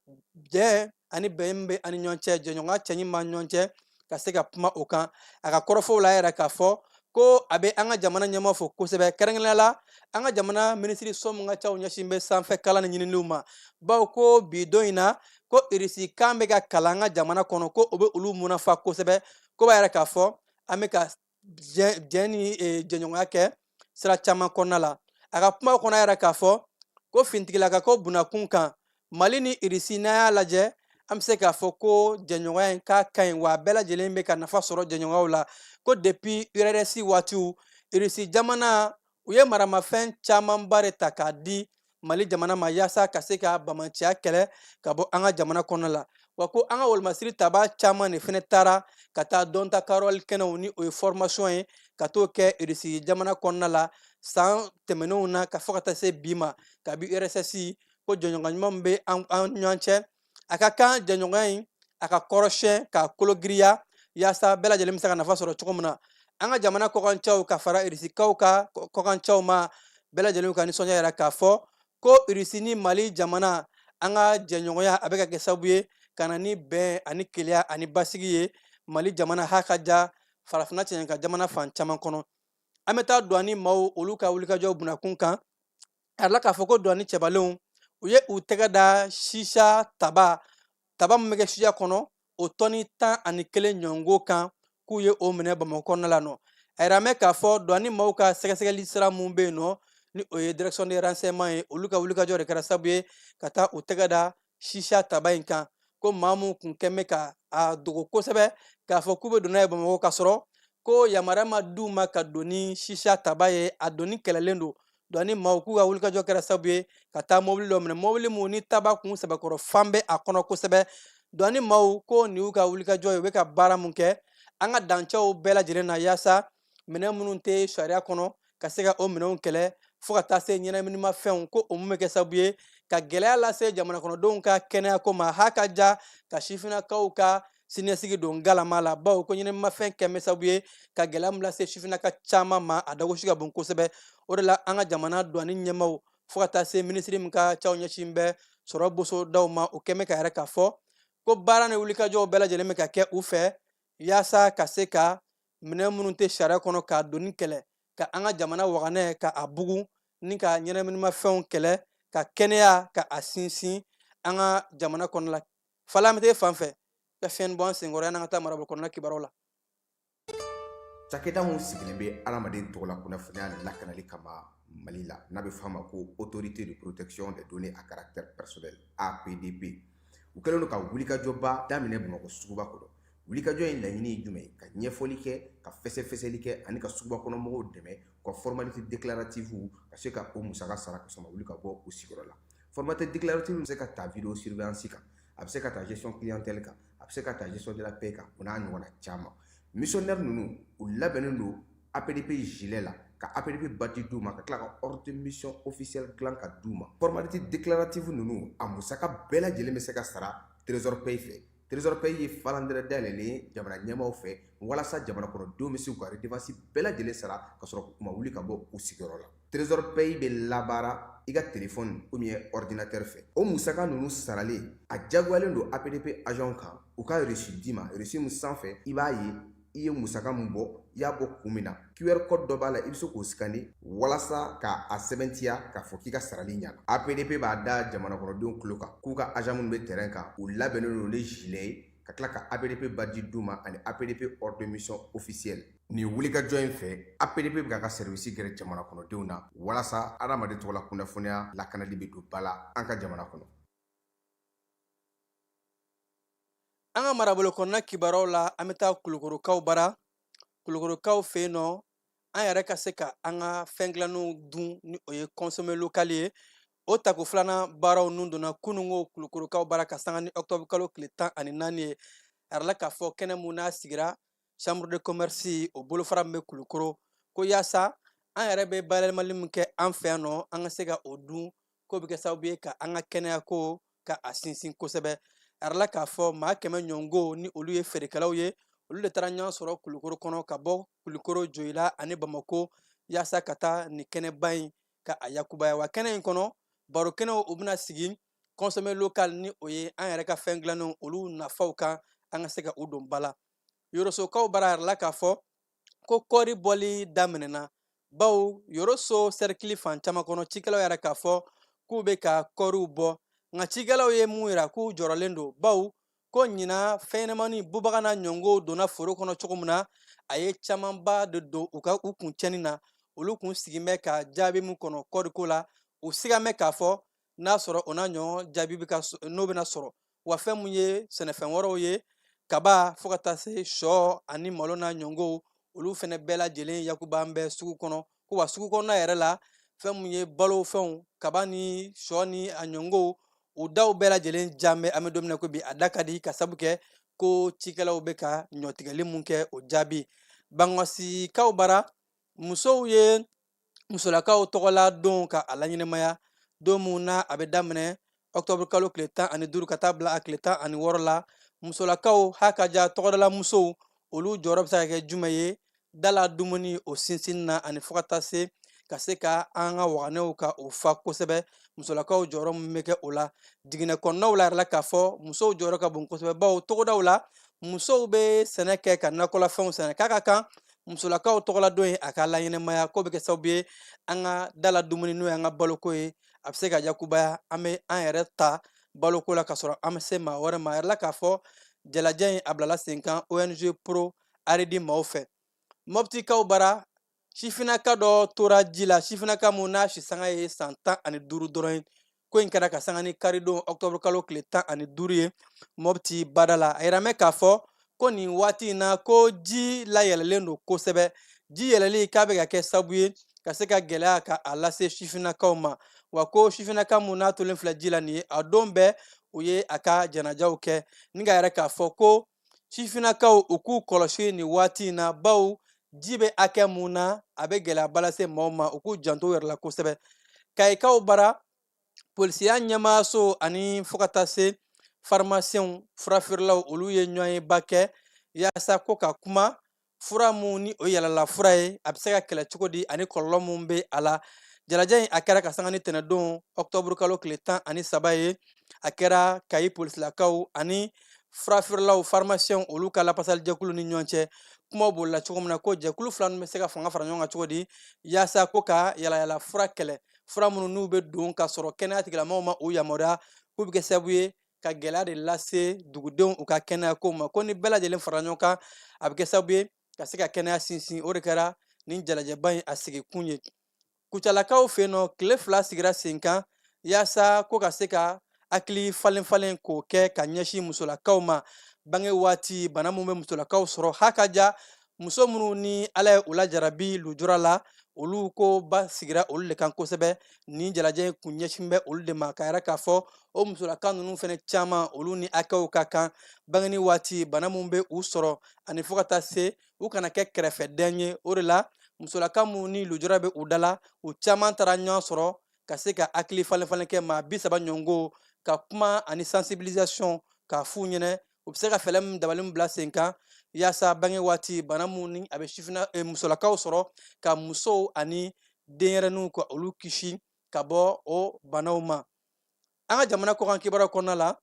Speaker 4: jɛ ani bɛn bɛ ani ɲɔgɔn cɛ, jɛɲɔgɔnya cɛɲi b'an ɲɔgɔn cɛ, ka se ka kuma o kan. A ka kɔrɔfɔw la, a yɛrɛ k'a fɔ ko a bɛ an ka jamana ɲɛmaa fo kosɛbɛ, kɛrɛnkɛrɛnnenya la an ka jamana minisiriso mun ka ca ɲɛsin bɛ sanfɛ kalan ni ɲininiw ma, bawo ko bi don in na, ko irisi kan bɛ ka kalan an ka jamana kɔnɔ, ko o bɛ olu munafa kosɛbɛ. Ko b'a yɛrɛ k'a fɔ an bɛ ka jɛ ni jɛɲɔgɔnya kɛ sira caman kɔnɔna la. A ka kuma kɔnɔ, a yɛrɛ k'a fɔ ko finitigilaka ko bunakun kan, Mali ni Irisi, n'an y'a lajɛ, an bɛ se k'a fɔ ko jɛɲɔgɔnya in k'a ka ɲi, wa bɛɛ lajɛlen bɛ ka nafa sɔrɔ jɛɲɔgɔnyaw la. Ko depuis URSS waatiw, Irisi jamana u ye maramafɛn camanba de ta k'a di Mali jamana ma yaasa ka se ka bamanciya kɛlɛ ka bɔ an ka jamana kɔnɔ la, wa ko an ka wolomasiri taba caman de fɛnɛ taara ka taa dɔnta karɔli kɛnɛw ni o ye formation ye, ka t'o kɛ Irisi jamana kɔnɔna la san tɛmɛnenw na ka fɔ ka taa se bi ma. Kabi URSS, ko jɛɲɔgɔnya ɲuman bɛ an ɲɔgɔn cɛ, a ka kan jɛɲɔgɔnya in a ka kɔrɔsiyɛn k'a kologiriya yaasa bɛɛ lajɛlen bɛ se ka nafa sɔrɔ cogo min na. An ka jamana kɔkancɛw ka fara irisikaw ka kɔkancɛw ma, bɛɛ lajɛlen ka nisɔndiya yira k'a fɔ ko Irisi ni Mali jamana an ka jɛɲɔgɔnya a bɛ ka kɛ sababu ye ka na ni bɛn ani kelenya ani basigi ye Mali jamana ha ka ja farafinna cɛɲɛ jamana fan caman kɔnɔ. An bɛ taa duwani maaw olu ka wulikajɔ bunakun kan. A la k'a fɔ ko duwani cɛbalenw u ye u tɛgɛ da sisa taba taba min bɛ kɛ sisa kɔnɔ, o tɔni 11 ɲɔgɔnko kan, k'u ye o minɛ Bamakɔ kɔnɔna la nɔ. A yɛrɛ mɛn k'a fɔ duwani maaw ka sɛgɛsɛgɛli sira mun bɛ yen nɔ, ni o ye direction de renseignement ye, olu ka wulikajɔ de kɛra sababu ye ka taa u tɛgɛ da sisa taba in kan, ko maa mun kun kɛn bɛ ka a dogo kosɛbɛ k'a fɔ k'u bɛ don n'a ye Bamakɔ, ka sɔrɔ ko yamaruya ma d'u ma ka don ni sisa taba ye, a donni kɛlɛlen don. Duwani maaw k'u ka wulikajɔ kɛra sababu ye ka taa mobili dɔ minɛ, mobili mun ni taba kun sɛbɛkɔrɔ fan bɛ a kɔnɔ kosɛbɛ. Duwani maaw ko nin y'u ka wulikajɔ ye, u bɛ ka baara mun kɛ an ka dancɛw bɛɛ lajɛlen na yaasa minɛn minnu tɛ sariya kɔnɔ ka se ka o minɛnw kɛlɛ, fo ka taa se ɲɛnaminimafɛnw, ko o mun bɛ kɛ sababu ye ka gɛlɛya lase jamana kɔnɔdenw ka kɛnɛyako ma, ha ka ja ka sifinnakaw ka siniɲɛsigi don galama la, bawo ko ɲɛnaminimafɛn kɛn bɛ sababu ye ka gɛlɛya min lase sifinnaka caman ma, a dagosi ka bon kosɛbɛ. O de la an ka jamana duwani ɲɛmaaw fo ka taa se minisiri min ka caw ɲɛsin bɛ sɔrɔ bosodaw ma, o kɛn bɛ ka yɛrɛ k'a fɔ ko baara ni wulikajɔw bɛɛ lajɛlen bɛ ka kɛ u fɛ yaasa ka se ka minɛn minnu tɛ sariya kɔnɔ k'a donni kɛlɛ, ka an ka jamana waganɛ ka a bugun, ni ka ɲɛnaminimafɛnw kɛlɛ, ka kɛnɛya ka a sinsin an ka jamana kɔnɔ la. Fala, an bɛ fan fɛ ka fiɲɛ bɔ an senkɔrɔ yan'an ka taa marabolo kɔnɔna kibaruyaw la.
Speaker 6: Cakɛda mun sigilen bɛ adamaden tɔgɔla kunnafoniya lakanali kama Mali la, n'a bɛ f'a ma ko Autorité de protection des données à caractère personnel, APDP, u kɛlen don ka wulikajɔba daminɛ Bamakɔ suguba kɔnɔ. Wulikajɔ in laɲini ye jumɛn ye? Ka ɲɛfɔli kɛ, ka fɛsɛfɛsɛli kɛ, ani ka suguba kɔnɔ mɔgɔw dɛmɛ u ka formalité déclarative ka se ka o musaka sara ka sɔrɔ ma wuli ka bɔ u sigiyɔrɔ la. Formalité déclarative bɛ se ka ta vidéo surveillance kan, a bɛ se ka ta gestion clientèle kan, a bɛ se ka ta gestion de la paie kan, o n'a ɲɔgɔnna caman. Missionnaire ninnu, u labɛnnen don APDP gilet la, ka APDP badge d'u ma, ka tila ka ordre de mission officielle dilan ka d'u ma. Formalité déclarative ninnu, a musaka bɛɛ lajɛlen bɛ se ka sara Trésor Pay fɛ. Trésor Pay ye falandɛrɛ dayɛlɛlen ye jamana ɲɛmaaw fɛ walasa jamana kɔnɔdenw bɛ se k'u ka redevance bɛɛ lajɛlen sara ka sɔrɔ u ma wuli ka bɔ u sigiyɔrɔ la. Trésor Pay bɛ labaara i ka téléphone ou bien ordinateur fɛ. O musaka ninnu saralen, a jagoyalen don APDP agent kan u ka reçu d'i ma, reçu min sanfɛ i b'a ye i ye musaka min bɔ, i y'a bɔ kun min na. QR code dɔ b'a la, i bɛ se k'o scanner walasa ka a sɛbɛntiya k'a fɔ k'i ka sarali ɲana. APDP b'a da jamana kɔnɔdenw tulo kan k'u ka agent minnu bɛ terrain kan, u labɛnnen don ni gilet ye, ka tila ka APDP badge d'u ma ani APDP ordre de mission officielle. Nin wulikajɔ in fɛ, APDP bɛ k'a ka service gɛrɛ jamana kɔnɔdenw na walasa adamaden tɔgɔla kunnafoniya lakanali bɛ don ba la an ka jamana kɔnɔ.
Speaker 4: An ka marabolo kɔnɔna kibaruyaw la, an bɛ taa Kulukorokaw bara. Kulukorokaw fɛ yen nɔ, an yɛrɛ ka se ka an ka fɛn dilannenw dun, ni o ye consommer local ye, o tako filanan baaraw nun donna kununko Kulukorokaw bara ka sanga ni octobre kalo tile 14 ye. A yirala k'a fɔ kɛnɛ mun n'a sigira chambre de commerce, o bolofara min bɛ Kulukoro, ko yaasa an yɛrɛ bɛ bayɛlɛmali min kɛ an fɛ yan nɔ, an ka se ka o dun, k'o bɛ kɛ sababu ye ka an ka kɛnɛya ko ka a sinsin kosɛbɛ. A yirala k'a fɔ maa 100 ɲɔgɔnko, ni olu ye feerekɛlaw ye, olu de taara ɲɔgɔn sɔrɔ Kulukoro kɔnɔ ka bɔ Kulukoro, Joyila ani Bamako, yaasa ka taa nin kɛnɛba in ka a yakubaya. Wa kɛnɛ in kɔnɔ, baro kɛnɛw u bɛna sigi consommer local, ni o ye an yɛrɛ ka fɛn dilannenw olu nafaw kan, an ka se ka u don ba la. Yorosokaw bara, a yirala k'a fɔ ko kɔɔri bɔli daminɛna, bawo Yoroso sɛrikili fan caman kɔnɔ, cikɛlaw yɛrɛ k'a fɔ k'u bɛ ka kɔɔriw bɔ. Nka cikɛlaw ye mun yira? K'u jɔrɔlen don, bawo ko ɲinan fɛnɲɛnamani bubaga n'a ɲɔngow donna foro kɔnɔ cogo min na, a ye camanba de don u ka u kun cɛnni na. Olu kun sigin bɛ ka jaabi min kɔnɔ kɔɔriko la, u siga bɛ k'a fɔ n'a sɔrɔ o n'a ɲɔgɔn jaabi bɛ ka n'o bɛna sɔrɔ. Wa fɛn mun ye sɛnɛfɛn wɛrɛw ye, kaba fo ka taa se sɔ ani malo n'a ɲɔngow, olu fɛnɛ bɛɛ lajɛlen yakuba bɛ sugu kɔnɔ. Ko wa sugu kɔnɔna yɛrɛ la, fɛn mun ye balofɛnw, kaba ni sɔ ni a ɲɔngow, u daw bɛɛ lajɛlen jan bɛ. An bɛ don min na ko bi, a da ka di ka sabu kɛ ko cikɛlaw bɛ ka ɲɔtigɛli mun kɛ, o jaabi. Bankɔsikaw bara, musow ye musolakaw tɔgɔla don ka a laɲɛnamaya, don mun na a bɛ daminɛ octobre kalo tile 15 ka taa bila a tile 16 la. Musolakaw ha ka ja tɔgɔdala musow, olu jɔyɔrɔ bɛ se ka kɛ jumɛn ye dala dumuni o sinsin na, ani fo ka taa se ka se ka an ka waganɛw ka o fa kosɛbɛ, musolakaw jɔyɔrɔ min bɛ kɛ o la jiginɛ kɔnɔnaw la yɛrɛ la, k'a fɔ musow jɔyɔrɔ ka bon kosɛbɛ, bawo togodaw la musow bɛ sɛnɛ kɛ ka nakɔlafɛnw sɛnɛ. K'a ka kan musolakaw tɔgɔladon ye a ka laɲɛnɛmaya, k'o bɛ kɛ sababu ye an ka dala dumuni, n'o y'an ka baloko ye, a bɛ se ka yakubaya, an bɛ an yɛrɛ ta baloko la ka sɔrɔ an bɛ se maa wɛrɛ ma. A yɛrɛ la k'a fɔ jalajɛ in a bilala sen kan ONG Pro Aredi maaw fɛ. Mɔptikaw bara, sifinnaka dɔ tora ji la, sifinnaka mun n'a sisanga ye san 15 dɔrɔn ye. Ko in kɛra ka sanga ni karidon ɔkutɔburu kalo tile 15 ye Mɔpti bada la. A yira mɛ k'a fɔ ko nin waati in na ko ji layɛlɛlen don kosɛbɛ. Ji yɛlɛli k'a bɛ ka kɛ sababu ye ka se ka gɛlɛya ka a lase sifinnakaw ma, wa ko sifinnaka mun n'a tolen filɛ ji la nin ye, a don bɛɛ u ye a ka janajaw kɛ, ni ka yɛrɛ k'a fɔ ko sifinnakaw u k'u kɔlɔsi nin waati in na, bawo ji bɛ hakɛ mun na a bɛ gɛlɛyaba lase maaw ma, u k'u janto u yɛrɛ la kosɛbɛ. Kayikaw bara, polisiya ɲɛmaaso ani fo ka taa se farimasiyɛnw furafeerelaw, olu ye ɲɔgɔnyeba kɛ yaasa ko ka kuma fura mun ni o yɛlɛla fura ye, a bɛ se ka kɛlɛ cogo di ani kɔlɔlɔ mun bɛ a la. Jalajɛ in a kɛra ka sanga ni tɛnɛdon ɔkutɔburu kalo tile 13 ye. A kɛra Kayi polisilakaw ani furafeerelaw farimasiyɛnw olu ka lapasalijɛkulu ni ɲɔgɔn cɛ. Kumaw bolila cogo min na ko jɛkulu fila ninnu bɛ se ka fanga fara ɲɔgɔn kan cogo di yaasa ko ka yalayala fura kɛlɛ, fura minnu n'u bɛ don ka sɔrɔ kɛnɛya tigilamɔgɔw ma u yamaruya, k'u bɛ kɛ sababu ye ka gɛlɛya de lase dugudenw u ka kɛnɛya ko ma. Ko ni bɛɛ lajɛlen fara ɲɔgɔn kan, a bɛ kɛ sababu ye ka se ka kɛnɛya sinsin. O de kɛra nin jalajɛba in a sigikun ye. Kucalakaw fɛ yen nɔ, tile 2 sigira sen kan yaasa ko ka se ka hakili falen falen k'o kɛ ka ɲɛsin musolakaw ma bange waati bana minnu bɛ musolakaw sɔrɔ. Ha ka ja muso minnu ni Ala ye u lajarabi lujura la, olu ko ba sigira olu de kan kosɛbɛ. Nin jalajɛ in kun ɲɛsin bɛ olu de ma, ka yɛrɛ k'a fɔ o musolaka ninnu fɛnɛ caman, olu ni hakɛw ka kan bangeni waati bana minnu bɛ u sɔrɔ, ani fo ka taa se u kana kɛ kɛrɛfɛdɛn ye. O de la musolaka minnu ni lujura bɛ u da la, u caman taara ɲɔgɔn sɔrɔ ka se ka hakili falen falen kɛ, maa 30 ɲɔgɔnko ka kuma ani sensibilisation k'a f'u ɲɛnɛ u bɛ se ka fɛɛrɛ min dabali min bila sen kan yaasa bange waati bana minnu ni a bɛ sifinna musolakaw sɔrɔ, ka musow ani denyɛrɛninw ka olu kisi ka bɔ o banaw ma. An ka jamana kɔkan kibaruyaw kɔnɔna la,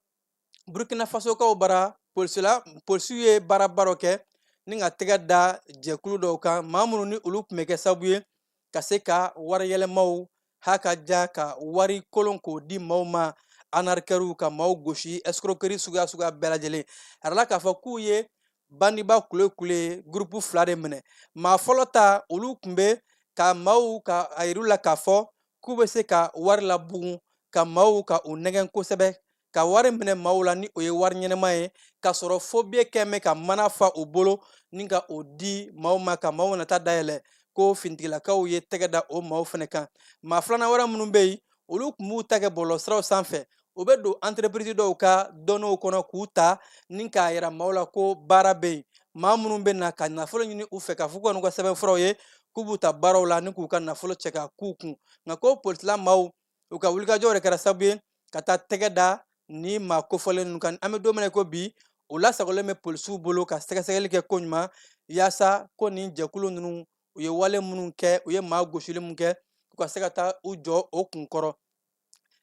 Speaker 4: Burkina Fasokaw bara, polisiw ye baaraba dɔ kɛ ni ka tɛgɛ da jɛkulu dɔw kan, maa minnu ni olu tun bɛ kɛ sababu ye ka se ka wari yɛlɛmaw ha ka ja ka wari kolon k'o di maaw ma, anarikɛriw ka maaw gosi, escroquerie suguya suguya bɛɛ lajɛlen. A yirala k'a fɔ k'u ye bandiba kule kule gurupu 2 de minɛ. Maa fɔlɔ ta, olu tun bɛ ka maaw ka a yir'u la k'a fɔ k'u bɛ se ka wari labugun, ka maaw ka u nɛgɛn kosɛbɛ, ka wari minɛ maaw la ni o ye wari ɲɛnama ye, k'a sɔrɔ faux billet kɛ bɛ ka mana fa u bolo ni ka o di maaw ma, ka maaw nata dayɛlɛ. Ko finitigilakaw ye tɛgɛ da o maaw fɛnɛ kan. Maa filanan wɛrɛ minnu bɛ yen, olu tun b'u ta kɛ bɔlɔlɔsiraw sanfɛ, u bɛ don entreprise dɔw ka données kɔnɔ k'u ta ni k'a yira maaw la ko baara bɛ yen, maa minnu bɛ na ka nafolo ɲini u fɛ k'a fɔ k'u ka n'u ka sɛbɛnfuraw ye, k'u b'u ta baaraw la ni k'u ka nafolo cɛ ka k'u kun. Nka ko polisila maaw u ka wulikajɔw de kɛra sababu ye ka taa tɛgɛ da ni maa kofɔlen ninnu kan. An bɛ don min na ko bi, u lasagolen bɛ polisiw bolo ka sɛgɛsɛgɛli kɛ koɲuman yaasa ko nin jɛkulu ninnu u ye wale minnu kɛ, u ye maa gosili mun kɛ, u ka se ka taa u jɔ o kun kɔrɔ.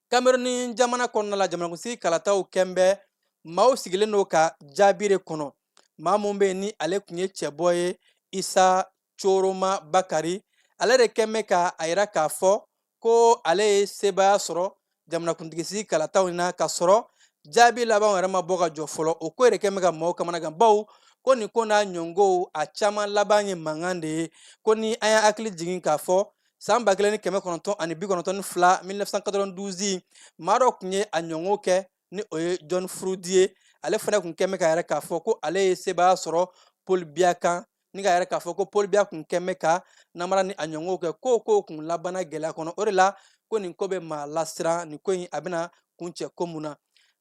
Speaker 4: Kameruni jamana kɔnɔna la, jamanakuntigi kalataw kɛn bɛ, maaw sigilen don ka jaabi de kɔnɔ. Maa mun bɛ yen ni ale tun ye cɛbɔ ye, Isa Coroma Bakari, ale de kɛn bɛ ka a yira k'a fɔ ko ale ye sebaaya sɔrɔ jamanakuntigi sigi kalataw na, ka sɔrɔ jaabi labanw yɛrɛ ma bɔ ka jɔ fɔlɔ. O ko yɛrɛ kɛn bɛ ka maaw kamanagan, bawo ko nin ko n'a ɲɔngow a caman laban ye mankan de ye. Ko ni an y'a hakili jigin k'a fɔ san 1992, 1992, maa dɔ tun ye a ɲɔngo kɛ ni o ye John Fru Ndi ye. Ale fana tun kɛn bɛ ka yɛrɛ k'a fɔ ko ale ye sebaaya sɔrɔ Paul Biya kan, ni ka yɛrɛ k'a fɔ ko Paul Biya kun kɛn bɛ ka namara ni a ɲɔngow kɛ, ko kun labanna gɛlɛya kɔnɔ. O de la ko nin ko bɛ maa lasiran, nin ko in a bɛna kuncɛ ko mun na.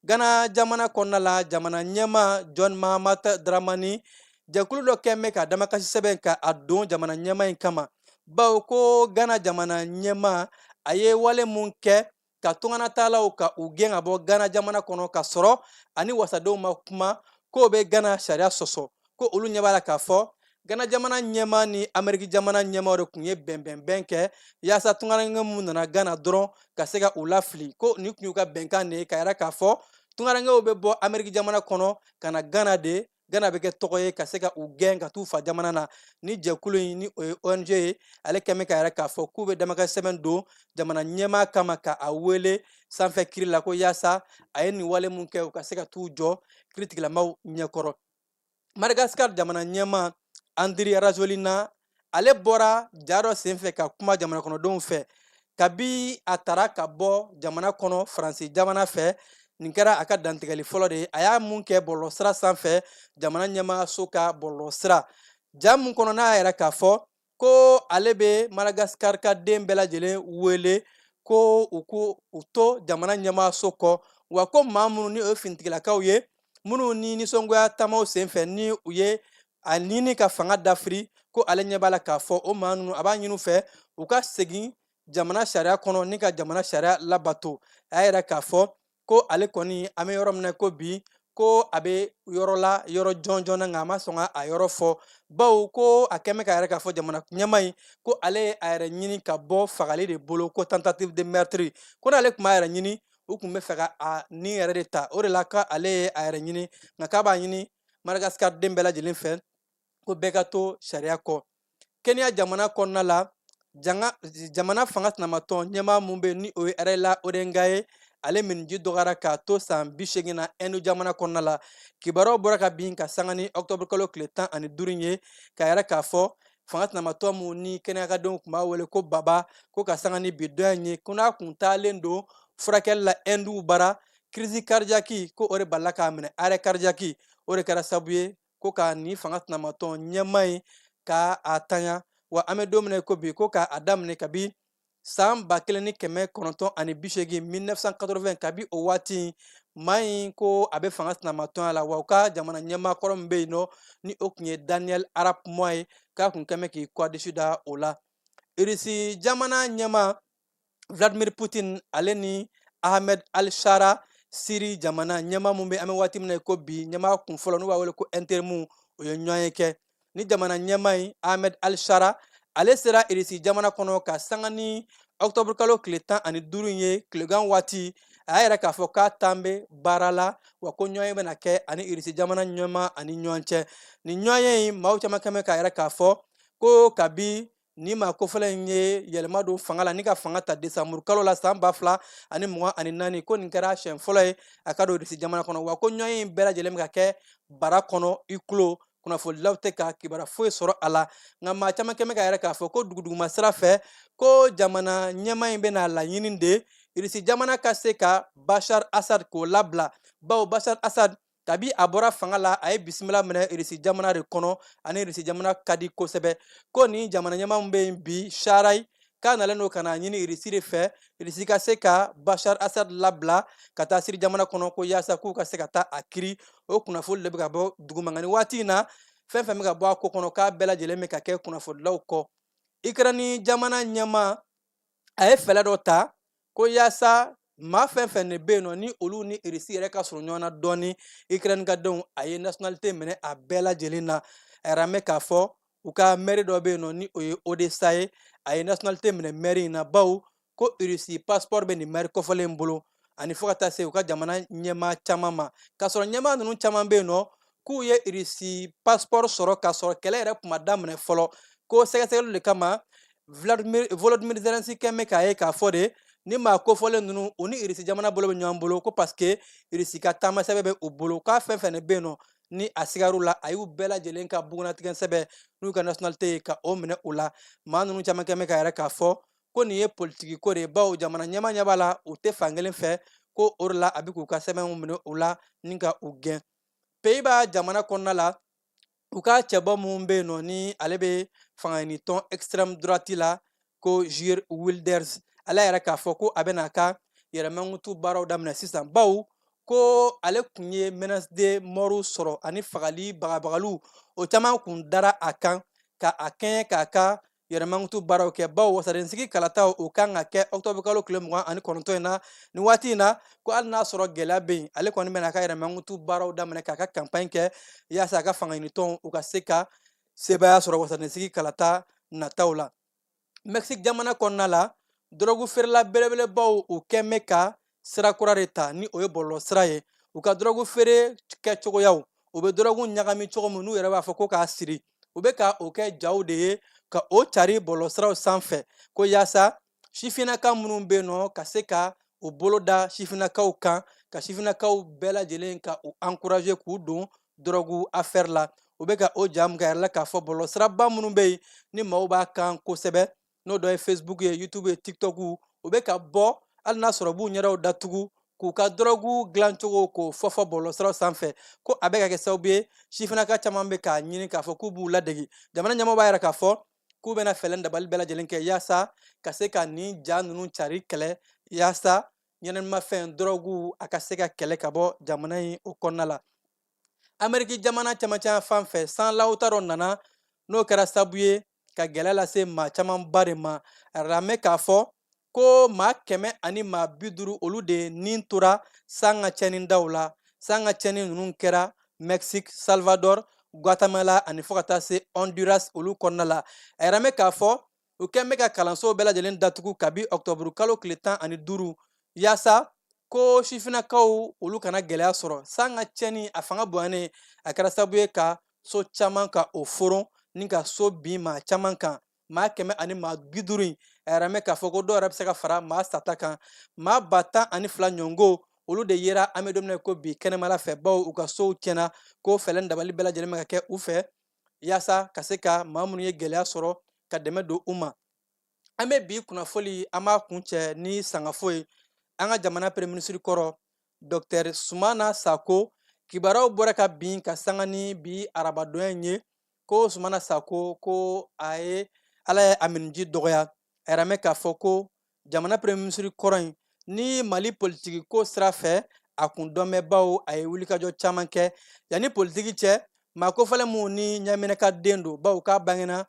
Speaker 4: Gana jamana kɔnɔna la, jamana ɲɛmaa John Mahama Dramani, jɛkulu dɔ kɛn bɛ ka damakasi sɛbɛn ka a don jamana ɲɛmaa in kama, bawo ko Gana jamana ɲɛmaa a ye wale mun kɛ ka tunganataalaw ka u gɛn ka bɔ Gana jamana kɔnɔ, ka sɔrɔ ani wasadenw ma kuma, K'o bɛ Gana sariya sɔsɔ. Ko olu ɲɛ b'a la k'a fɔ Gana jamana ɲɛmaa ni Ameriki jamana ɲɛmaaw de tun ye bɛnbɛnbɛn kɛ yaasa tungaranke minnu nana Gana dɔrɔn ka se ka u lafili. Ko nin tun y'u ka bɛnkan de ye, ka yira k'a fɔ tungarankew bɛ bɔ Ameriki jamana kɔnɔ ka na Gana de, Gana bɛ kɛ tɔgɔ ye ka se ka u gɛn ka t'u fa jamana na. Ni jɛkulu in, ni o ye ONG ye, ale kɛmɛ ka yɛrɛ k'a fɔ k'u bɛ damakan sɛbɛn don jamana ɲɛmaa kama ka a wele sanfɛ kiri la, ko yaasa a ye nin wale mun kɛ, u ka se ka t'u jɔ kiritigilamaw ɲɛkɔrɔ. Madagascar jamana ɲɛmaa Andry Rajoelina, ale bɔra ja dɔ senfɛ ka kuma jamana kɔnɔdenw fɛ kabi a taara ka bɔ jamana kɔnɔ Faransi jamana fɛ. Nin kɛra a ka dantigɛli fɔlɔ de ye, a y'a mun kɛ bɔlɔlɔsira sanfɛ, jamana ɲɛmaaso ka bɔlɔlɔsira. Ja mun kɔnɔ, n'a y'a yɛrɛ k'a fɔ ko ale bɛ Madagascar ka den bɛɛ lajɛlen wele ko u ko u to jamana ɲɛmaaso kɔ, wa ko maa minnu ni o ye finitigilakaw ye, minnu ni nisɔngoya taamaw senfɛ ni u ye a ɲini ka fanga dafiri, ko ale ɲɛ b'a la k'a fɔ o maa ninnu, a b'a ɲini u fɛ u ka segin jamana sariya kɔnɔ ni ka jamana sariya labato. A y'a yira k'a fɔ ko ale kɔni, an bɛ yɔrɔ min na ko bi, ko a bɛ yɔrɔ la, yɔrɔ jɔnjɔn na, nka a ma sɔn ka a yɔrɔ fɔ, bawo ko a kɛmɛ ka yɛrɛ k'a fɔ jamana ɲɛmaa in ko ale ye a yɛrɛ ɲini ka bɔ fagali de bolo, ko tentative de meurtre, ko n'ale tun b'a yɛrɛ ɲini, u tun bɛ fɛ ka a ni yɛrɛ de ta. O de la ka ale ye a yɛrɛ ɲini, nka k'a b'a ɲini Madagascar den bɛɛ lajɛlen fɛ ko bɛɛ ka to sariya kɔ. Kenya jamana kɔnɔna la, jamana fanga sinamatɔn ɲɛmaa mun bɛ, ni o ye Raila Odinga ye, ale miniji dɔgɔyara k'a to san 80 na Ɛndu jamana kɔnɔna la. Kibaruyaw bɔra ka bin ka sanga ni ɔkutɔburu kalo tile 15 ye, k'a yira k'a fɔ fanga sinamatɔn mun ni kɛnɛyakadenw tun b'a wele ko Baba, ko ka sanga ni bi dɔnya in ye, ko n'a kun taalen don furakɛli la Ɛnduw bara, crise cardiaque ko o de balila k'a minɛ, arrêt cardiaque, o de kɛra sababu ye ko ka nin fanga sinamatɔn ɲɛmaa in ka a tanya. Wa an bɛ don min na ko bi, ko k'a daminɛ kabi san 1980, 1980, kabi o waati maa in ko a bɛ fanga sinamatɔnya la. Wa u ka jamana ɲɛmaa kɔrɔ min bɛ yen nɔ, ni o tun ye Daniel Arap Moi ye, k'a kun kɛmɛ k'i kɔdisi da o la. Irisi jamana ɲɛmaa Vladimir Putin, ale ni Ahmed Al-Shara, Siri jamana ɲɛmaa mun bɛ, an bɛ waati min na ko bi, ɲɛmaa kun fɔlɔ n'u b'a wele ko intérim, o ye ɲɔgɔn ye kɛ ni jamana ɲɛmaa in. Ahmed Al-Shara, ale sera Irisi jamana kɔnɔ ka sanga ni ɔkutɔburu kalo tile 15 ye tilegan waati. A y'a yɛrɛ k'a fɔ k'a tan bɛ baara la, wa ko ɲɔgɔn ye bɛna kɛ ani Irisi jamana ɲɛmaa ani ɲɔgɔn cɛ. Nin ɲɔgɔn ye in, maaw caman kɛmɛ k'a yɛrɛ k'a fɔ ko kabi ni maa kofɔlen in ye yɛlɛma don fanga la ni ka fanga ta desanburu kalo la san 2024, ko nin kɛra siɲɛ fɔlɔ ye a ka don Irisi jamana kɔnɔ. Wa ko ɲɔgɔn in bɛɛ lajɛlen bɛ ka kɛ bara kɔnɔ, huis clos, kunnafonidilaw tɛ ka kibaruya foyi sɔrɔ a la. Nka maa caman kɛmɛ ka yɛrɛ k'a fɔ ko duguduguma sira fɛ, ko jamana ɲɛmaa in bɛna laɲini de Irisi jamana ka se ka Bashar Assad k'o labila, bawo Bashar Assad, kabi a bɔra fanga la, a ye bisimila minɛ Irisi jamana de kɔnɔ, ani Irisi jamana ka di kosɛbɛ. Ko ni jamana ɲɛmaa min bɛ yen bi, Sharayi, k'a nalen don ka na ɲini Irisi de fɛ, Irisi ka se ka Bashar Assad labila ka taa Siri jamana kɔnɔ, ko yaasa k'u ka se ka taa a kiri. O kunnafoni de bɛ ka bɔ duguma. Nka nin waati in na, fɛn fɛn bɛ ka bɔ a ko kɔnɔ, k'a bɛɛ lajɛlen bɛ ka kɛ kunnafonidilaw kɔ. Ukraine jamana ɲɛmaa, a ye fɛɛrɛ dɔ ta ko yaasa maa fɛn fɛn de bɛ yen nɔ, ni olu ni Irisi yɛrɛ ka surun ɲɔgɔn na dɔɔni, Ukraine ka denw, a ye nationalité minɛ a bɛɛ lajɛlen na. A yɛrɛ mɛn k'a fɔ u ka mairie dɔ bɛ yen nɔ, ni o ye Odessa ye, a ye nationalité minɛ mairie in na, bawo ko Irisi passeport bɛ nin maire kɔfɔlen in bolo, ani fo ka taa se u ka jamana ɲɛmaa caman ma, k'a sɔrɔ ɲɛmaa ninnu caman bɛ yen nɔ k'u ye Irisi passeport sɔrɔ k'a sɔrɔ kɛlɛ yɛrɛ tun ma daminɛ fɔlɔ. Ko sɛgɛsɛgɛli de kama, Volodymyr Zelensky kɛn bɛ k'a ye k'a fɔ de ni maa kofɔlen ninnu, u ni Irisi jamana bolo bɛ ɲɔgɔn bolo, ko parce que Irisi ka taama sɛbɛn bɛ u bolo. K'a fɛn fɛn de bɛ yen nɔ ni a sigar'u la, a y'u bɛɛ lajɛlen ka bugunnatigɛ sɛbɛn n'u ka nationalité ye ka o minɛ u la. Maa ninnu caman kɛn bɛ k'a yɛrɛ k'a fɔ ko nin ye politiki ko de ye, bawo jamana ɲɛmaa ɲɛ b'a la u tɛ fan kelen fɛ, ko o de la a bɛ k'u ka sɛbɛnw minɛ u la ni ka u gɛn. Pays-Bas jamana kɔnɔna la, u ka cɛbɔ mun bɛ yen nɔ, ni ale bɛ fangaɲinitɔn extrême droite la, ko Geert Wilders, ale yɛrɛ k'a fɔ ko a bɛna a ka yɛrɛmankutu baaraw daminɛ sisan, bawo ko ale kun ye menace de mort sɔrɔ ani fagali bagabagaliw, o caman kun dara a kan ka a kɛɲɛ k'a ka Yɛrɛmankutu baaraw kɛ, bawo wasadensigi kalataw o kan ka kɛ ɔkutɔburu kalo tile 29 in na. Nin waati in na, ko hali n'a sɔrɔ gɛlɛya bɛ yen, ale kɔni bɛna a ka yɛrɛmankutu baaraw daminɛ k'a ka kanpaɲi kɛ yaasa a ka fangaɲinitɔnw u ka se ka sebaaya sɔrɔ wasadensigi kalata nataw la. Mexique jamana kɔnɔna la, dɔrɔgu feerela belebelebaw u kɛn bɛ ka sira kura de ta, ni o ye bɔlɔlɔ sira ye. U ka dɔrɔgu feere kɛcogoyaw, u bɛ dɔrɔgu ɲagami cogo min, n'u yɛrɛ b'a fɔ ko k'a siri, u bɛ ka o kɛ jaw de ye ka o cari bɔlɔlɔsiraw sanfɛ, ko yaasa sifinnaka minnu bɛ yen nɔ ka se ka u bolo da sifinnakaw kan, ka sifinnakaw bɛɛ lajɛlen ka u encourager k'u don dɔrɔgu affaire la. U bɛ ka o ja min k'a yɛrɛ la k'a fɔ bɔlɔlɔsiraba minnu bɛ yen ni maaw b'a kan kosɛbɛ, n'o dɔ ye Facebook ye, YouTube ye, TikTok, u bɛ ka bɔ hali n'a sɔrɔ u b'u ɲɛdaw datugu k'u ka dɔrɔgu dilancogo k'o fɔ fɔ bɔlɔlɔsiraw sanfɛ, ko a bɛ ka kɛ sababu ye sifinnaka caman bɛ k'a ɲini k'a fɔ k'u b'u ladege. Jamana ɲɛmɔgɔ b'a yira k'a fɔ k'u bɛna fɛɛrɛ dabali bɛɛ lajɛlen kɛ yaasa ka se ka nin ja ninnu cari kɛlɛ, yaasa ɲɛnamimafɛn dɔrɔgu a ka se ka kɛlɛ ka bɔ jamana in o kɔnɔna la. Ameriki jamana camancɛ fan fɛ, san lawuta dɔ nana, n'o kɛra sababu ye ka gɛlɛya lase maa camanba de ma. A lamɛn k'a fɔ ko maa 150 olu de nin tora san ka cɛni daw la. San ka cɛni ninnu kɛra Mexique, Salvador, Guatemala ani fo ka taa se Honduras olu kɔnɔna la. A yɛrɛ mɛn k'a fɔ u kɛn bɛ ka kalansow bɛɛ lajɛlen datugu kabi ɔkutɔburu kalo tile 15, yaasa ko sifinnakaw olu kana gɛlɛya sɔrɔ. San ka cɛni a fanga bonyanen, a kɛra sababu ye ka so caman ka o foron ni ka so bin maa caman kan. Maa 150 in, a yɛrɛ mɛn k'a fɔ ko dɔw yɛrɛ bɛ se ka fara maa sata kan. Maa 12,000 ɲɔngo olu de yera an bɛ don min na ko bi kɛnɛmala fɛ, bawo u ka sow tiɲɛna. Ko fɛɛrɛ dabali bɛɛ lajɛlen bɛ ka kɛ u fɛ yaasa ka se ka maa minnu ye gɛlɛya sɔrɔ ka dɛmɛ don u ma. An bɛ bi kunnafoli an b'a kuncɛ ni sangafo ye. An ka jamana premier ministre kɔrɔ, Dr Sumana Sako, kibaruyaw bɔra ka bin ka sanga ni bi arabadonya in ye ko Sumana Sako ko a ye Ala ye a miniji dɔgɔya. A yɛrɛ mɛn k'a fɔ ko jamana premier ministre kɔrɔ in ni Mali politiki ko sira fɛ a kun dɔn bɛ, bawo a ye wulikajɔ caman kɛ yanni politiki cɛ. Maa kofɔlen mun ni Ɲamina ka den don, bawo k'a bangena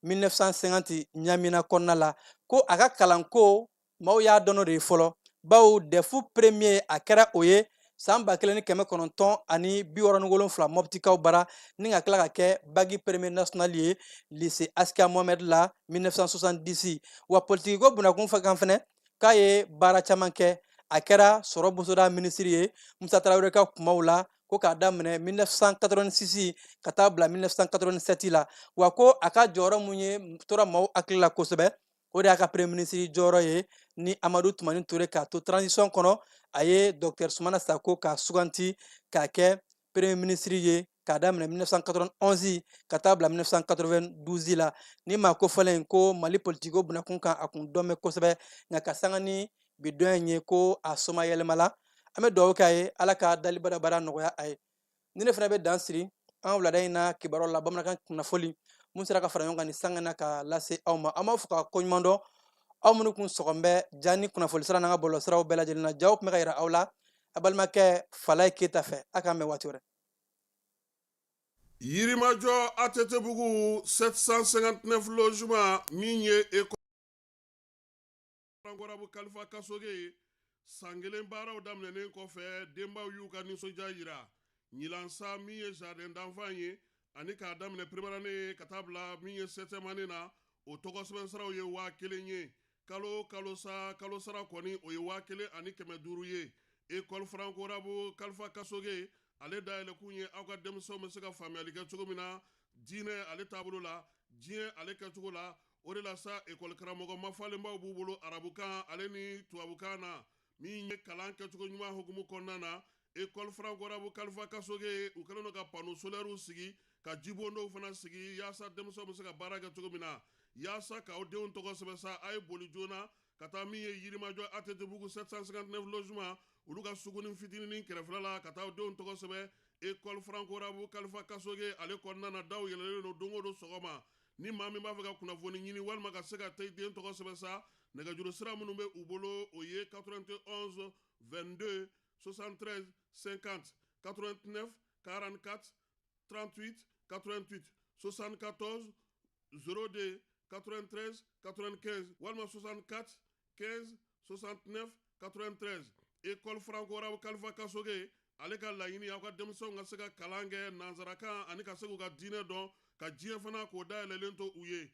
Speaker 4: 1950 Ɲamina kɔnɔna la, ko a ka kalanko maaw y'a dɔn o de ye fɔlɔ, bawo DEF premier a kɛra o ye san 1967 Mɔptikaw bara, ni ka tila ka kɛ bac premier national ye lycée Askia Mohamed la 1970. Wa politiki ko bunakun fɛ kan fɛnɛ, k'a ye baara caman kɛ. A kɛra sɔrɔ bosoda minisiri ye Musa Tarawele ka kumaw la, ko k'a daminɛ 1986 ka taa bila 1987 la. Wa ko a ka jɔyɔrɔ mun ye tora maaw hakili la kosɛbɛ, o de y'a ka premier ministre jɔyɔrɔ ye ni Amadu Tumani Ture k'a to transition kɔnɔ, a ye Dr Sumana Sako k'a suganti k'a kɛ premier ministre ye k'a daminɛ 1991 ka taa bila 1992 la. Ni maa kofɔlen ko Mali politiko bunakun kan, a kun dɔn bɛ kosɛbɛ, nka ka sanga ni bi dɔn in ye ko a soma yɛlɛmala. An bɛ dugawu k'a ye, Ala ka dali badabada nɔgɔya a ye. Ni ne fana bɛ dan siri an wulada in na kibaruyaw la bamanankan kunnafoli mun sera ka fara ɲɔgɔn kan ni sanga na ka lase aw ma. An b'aw fo ka koɲuman dɔn, aw minnu kun sɔgɔn bɛ ja ni kunnafoli sira n'an ka bɔlɔlɔ siraw bɛɛ lajɛlen na. Jaw tun bɛ ka yira aw la a balimakɛ Falaye Keyita fɛ. A k'an bɛn waati wɛrɛ.
Speaker 7: Yirimajɔ ATT-bugu 759 logement min ye école Franco-Arabe Kalifa Kasoge ye, san kelen baaraw daminɛnen kɔfɛ, denbaw y'u ka nisɔndiya yira. Ɲinan sa, min ye jardin d'enfant ye ani k'a daminɛ première année ka taa bila min ye septième année na, o tɔgɔ sɛbɛn saraw ye 1000 ye kalo kalo sa. Kalo sara kɔni, o ye 1500 ye. École Franco-Arabe Kalifa Kasoge ale dayɛlɛkun ye aw ka denmisɛnw bɛ se ka faamuyali kɛ cogo min na diinɛ ale taabolo la, diɲɛ ale kɛcogo la. O de la sa, ekɔli karamɔgɔ mafalenbaw b'u bolo arabukan ale ni tubabukan na. Min ye kalan kɛcogo ɲuman hukumu kɔnɔna na, école Franco-Arabe Kalifa Kasoge u kɛlen don ka panneau solaires sigi, ka jibondow fana sigi yaasa denmisɛnw bɛ se ka baara kɛ cogo min na. Yaasa k'aw denw tɔgɔ sɛbɛn sa, a ye boli joona ka taa min ye Yirimajɔ ATT-bugu 759 logement olu ka suguni fitininin kɛrɛfɛla la, ka taa aw denw tɔgɔ sɛbɛn école Franco-Arabe Kalifa Kasoge ale kɔnɔna na. Daw yɛlɛlen don don o don sɔgɔma. Ni maa min b'a fɛ ka kunnafoni ɲini walima ka se ka taa i den tɔgɔ sɛbɛn sa, nɛgɛjuru sira minnu bɛ u bolo, o ye 91 22 73 50, 89 44 38 88, 74 02. 93 95 walima 64 15 69 93. École franco-arabe Kalifa Kasoge ale ka laɲini, aw ka denmisɛnw ka se ka kalan kɛ nansarakan ani ka se k'u ka diinɛ dɔn, ka diɲɛ fana k'o dayɛlɛlen to u ye.